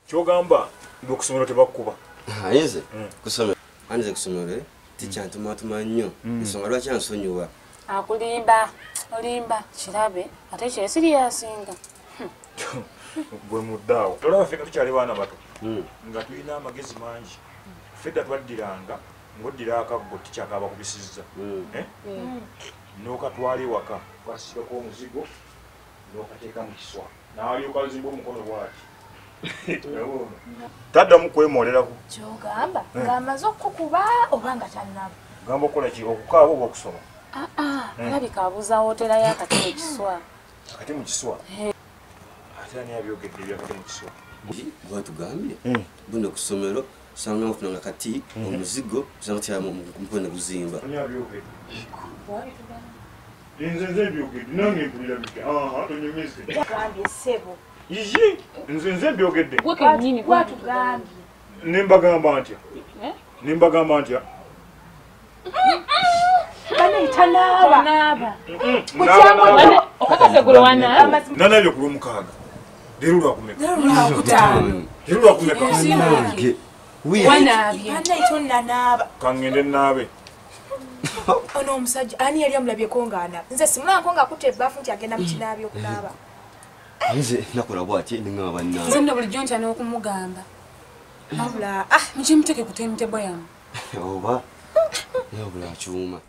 Kyogamba n'okusomero tebakkuba. Nze kusomero anze kusomero tikyantumatuma nnyo ensonga lwaki ansonyiwa. Akulimba olimba kirabe ate kyesiri yasinga. Gwe muddaawo tolaba ffe nga tukyali baana bato nga tulina amagezi mangi. Ffe dda twaddiranga ng'oddira akaggo tikyakabakubisizza n'okatwala ewaka kasikako omuzigo n'okateeka mu kiswa n'alyoka azimba omukono bw'ati. Taddamu kwemoolerako. Kyogamba ng'amaze okukuba oba nga tannaba? Gamba okukola ki, okukaaba oba okusoma? Alabika abuuza wootera y'akati mu kiswa. Akati mu kiswa? Ate ani abyogedde ebyakati mu kiswa? Gwatugambye buno ku ssomero osanga ofunanga kati omuzigo osanga tya mukono guzimba. Ani abyogedde? Nze nze mbyogedde nange mpulira bitya? Tonyumize. Gambye ssebo. Yiyi nze nze mbyogedde. Gwe kennyini gwatugambye. Ne mbagamba ntya? Ne mbagamba ntya? Bane tanaaba. Okakase gwe wanaaba. Nanaabye ku Lwomukaaga. Leero lwakumeka? Leero Lwakutaano. Leero lwakumeka? Wanaabye. Bane tonnanaaba. Kangende naabe. Ono omusajja ani yali amulabyeko ng'anaaba? Nze simulanko ng'akutte ebbaafu nti agenda mu kinaabyo okunaaba. Nze nakola bw'ati ningamba bannange. Nze nno bulijjo ntya n'okumugamba. Wabula mukimuteeke ku timetable yammwe. Oba wabula akyuma.